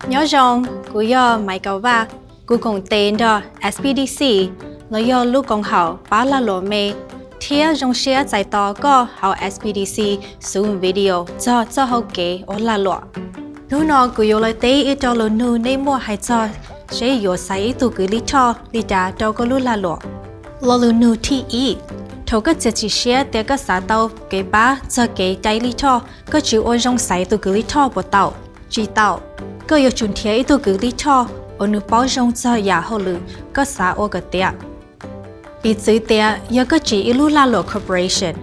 Nyob zoo, kuv yog Maiv Kaum Vaj. Kuv koom tes nrog S P D C los yog lub koom haum pab lag luam me thiab zoo siab txais tos koj hauv S P D C Zoom video txog txoj hau kev ua lag luam. Hnub no kuv yuav los teb ib rau lus nug nej muaj hais txog seb yuav xaiv ib tug kws lij thoj li cas rau koj lub lag luam. Lo lus nug thib ib: Thaum koj txiav txim siab tias koj xav tau kev pab txog kev cai lij thoj, koj tsis ua zoo xaiv tus kws lij thoj puas tau? Tsis tau. Koj yuav tsum nrhiav ib tug kws lij thoj uas nws paub zoo txog yam hauj lwm koj xav ua kom tiav. Piv txwv tias yog koj tsim ib lub lag luam corporation,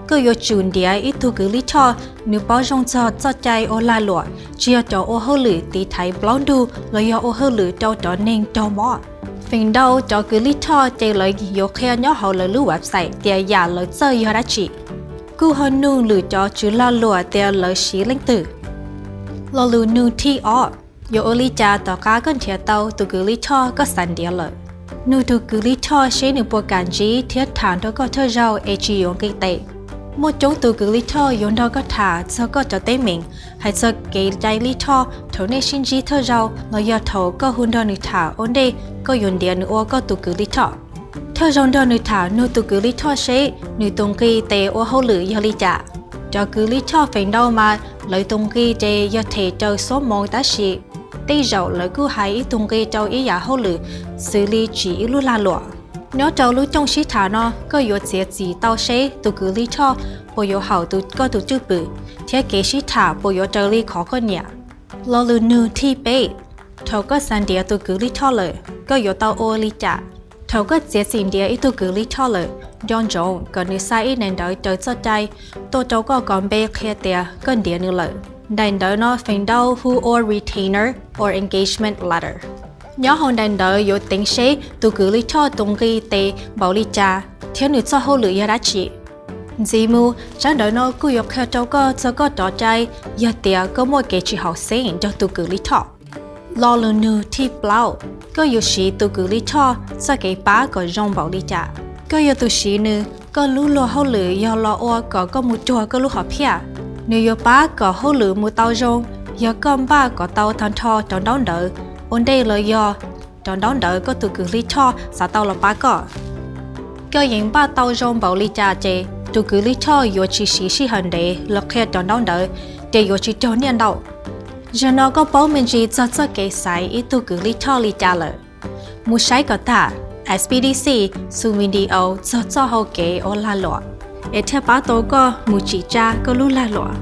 koj yuav tsum ntiav ib tug kws lij thoj nws paub zoo txog txoj cai ua lag luam, tsis yog cov ua hauj lwm tiv thaiv plaub ntug los yog ua hauj lwm rau cov neeg raug mob. Feem ntau cov kws lij thoj ces lawv yuav qhia nyob hauv lawv lub website tias yam lawv txawj yog dab tsi. Kuj ho nug lwm cov tswv lag luam tias lawv siv leej twg. Lo lus nug thib ob: Yuav ua li cas tom qab koj nrhiav tau tus kws lij thoj koj xav ntiav lawm? Nug tus kws lij thoj seb nws puas kam ntsib thiab tham nrog koj thawj zaug es tsis yuav nqi tes. Muaj coob tus kws lij thoj yuav nrog koj tham txog koj cov teeb meem hais txog kev cai lij thoj thaum nej sib ntsib thawj zaug los yog thaum koj hu nrog nws tham ua ntej koj yuav ntiav nws ua koj tus kws lij thoj. Thawj zaug nrog nws tham, nug tus kws lij thoj seb nws tus nqi tes ua hauj lwm yog li cas. Cov kws lij thoj feem ntau mas lawv tus nqi tes yog them raws xuab moos, tab sis tej zaum lawv kuj hais ib tug nqi rau ib yam hauj lwm xws li tsim ib lub lag luam. Nyob rau lub cooj sib tham no, koj yuav txiav txim tau seb tus kws lij thoj puas yuav haum koj tus cwj pwm thiab kev sib tham puas yuav raws li qhov koj nyiam. Lo lus nug thib peb: Thaum koj xav ntiav tus kws lij thoj lawm, koj yuav tau ua li cas? Thaum koj txiav txim ntiav ib tug kws lij thoj lawm, nco ntsoov kom nws xa ib daim ntawv raws txoj cai tuaj rau koj kom npe qhia tias koj ntiav nws lawm. Daim ntawv no feem ntau hu ua retainer or engagement letter. Nyob hauv daim ntawv yuav teev seb tus kws lij thoj tus nqi tes npaum li cas thiab nws txoj hauj lwm yog dab tsi. Ntxiv mus, tsab ntawv no kuj yuav qhia rau koj txog koj cov cai yog tias koj muaj kev tsis haum xeeb nrog tus kws lij thoj. Lo lus nug thib plaub: Koj yuav siv tus kws lij thoj txoj kev pab kom zoo npaum li cas? Koj yog tus siv nws, koj lub luag hauj lwm yog los ua kom koj mus cuag koj lub hom phiaj. Nws yuav pab kom hauj lwm mus tau zoo yog koj npaj kom tau tag nrho rau ntaub ntawv ua ntej los yog rau ntaub ntawv koj tus kws lij thoj xav tau los pab koj. Koj yeej npaj tau zoo npaum li cas ces tus kws lij thoj yuav tsis siv sij hawm ntev los qhia rau ntaub ntawv, ces yuav tsis raug nyiaj ntau. Zaum no koj paub me ntsis txog txoj kev xaiv ib tug kws lij thoj li cas lawm? Mus saib kom tag S P D C Zoom video txog txoj hau kev ua lag luam, es thiaj pab tau koj mus tsim tsa koj lub lag luam.